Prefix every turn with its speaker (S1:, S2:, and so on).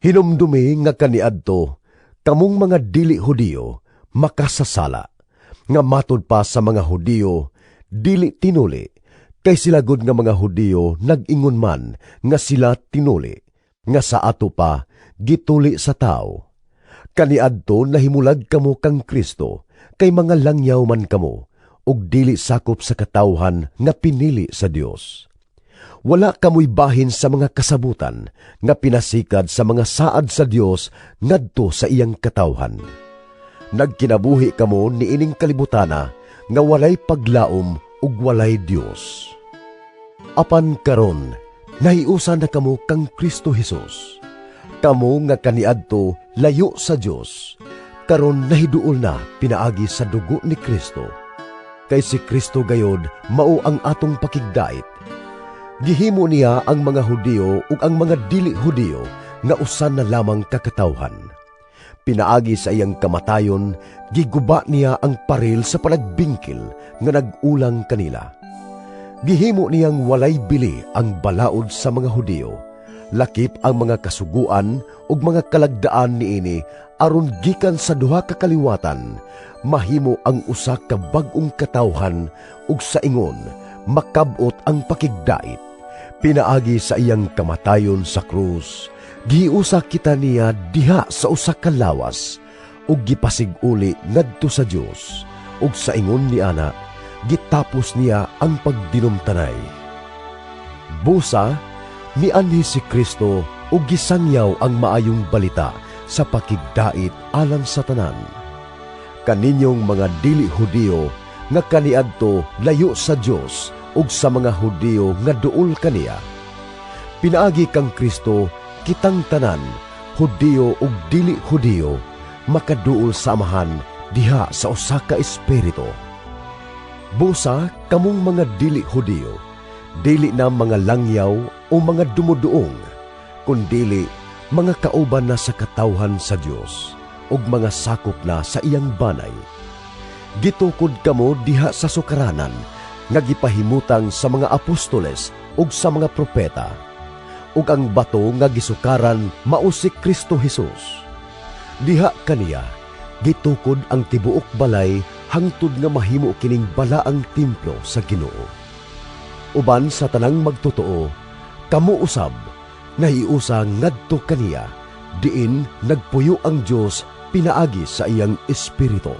S1: Hinumdumi nga kaniadto kamong mga dili Hudiyo makasasala, nga matud pa sa mga Hudiyo dili tinuli, kay sila gud nga mga Hudiyo nag-ingon man nga sila tinuli, nga sa ato pa gituli sa tao. Kaniadto nahimulag kamo kang Kristo, kay mga langyaw man kamo ug dili sakop sa katawhan nga pinili sa Dios. Wala kamoy bahin sa mga kasabutan nga pinasikad sa mga saad sa Dios ngadto sa iyang katawhan. Nagkinabuhi kamo niining kalibutana nga walay paglaom ug walay Dios. Apan karon, nahiusa na kamo kang Kristo Hesus. Kamo nga kaniadto layo sa Dios, karon nahiduol na pinaagi sa dugo ni Kristo. Kay si Kristo gayod mao ang atong pakigdait. Gihimo niya ang mga Hudiyo ug ang mga dili Hudiyo nga usa na lamang ka katawhan. Pinaagi sa iyang kamatayon, giguba niya ang paril sa panagbingkil nga nag-ulang kanila. Gihimo niyang walay bili ang balaod sa mga Hudiyo, lakip ang mga kasuguan ug mga kalagdaan niini, aron gikan sa duha ka kaliwatan mahimo ang usa ka bag-ong katawhan ug sa ingon makab-ot ang pakigdait. Pinaagi sa iyang kamatayon sa krus, gihiusa kita niya diha sa usa ka lawas ug gipasig-uli ngadto sa Dios, ug sa ingon ni ana gitapos niya ang pagdinumtanay. Busa, mianhi si Kristo ug gisangyaw ang Maayong Balita sa pakigdait alang sa tanan. Kaninyong mga dili Hudiyo nga kaniadto layo sa Dios ug sa mga Hudiyo nga duol kaniya. Pinaagi kang Kristo, kitang tanan, Hudiyo ug dili Hudiyo, makaduol sa Amahan diha sa usa ka espiritu. Busa, kamong mga dili Hudiyo, dili na mga langyaw o mga dumuduong, kundili mga kauban na sa katawhan sa Dios ug mga sakop na sa iyang banay. Gitukod kamo diha sa sukaranan nga gipahimutang sa mga apostoles ug sa mga propeta, ug ang bato nga gisukaran mao si Kristo Hesus. Diha kaniya gitukod ang tibuok balay hangtod nga mahimo kining balaang templo sa Ginoo. Uban sa tanang magtotoo, kamo usab nahiusa ngadto kaniya, diin nagpuyo ang Dios pinaagi sa iyang Espiritu.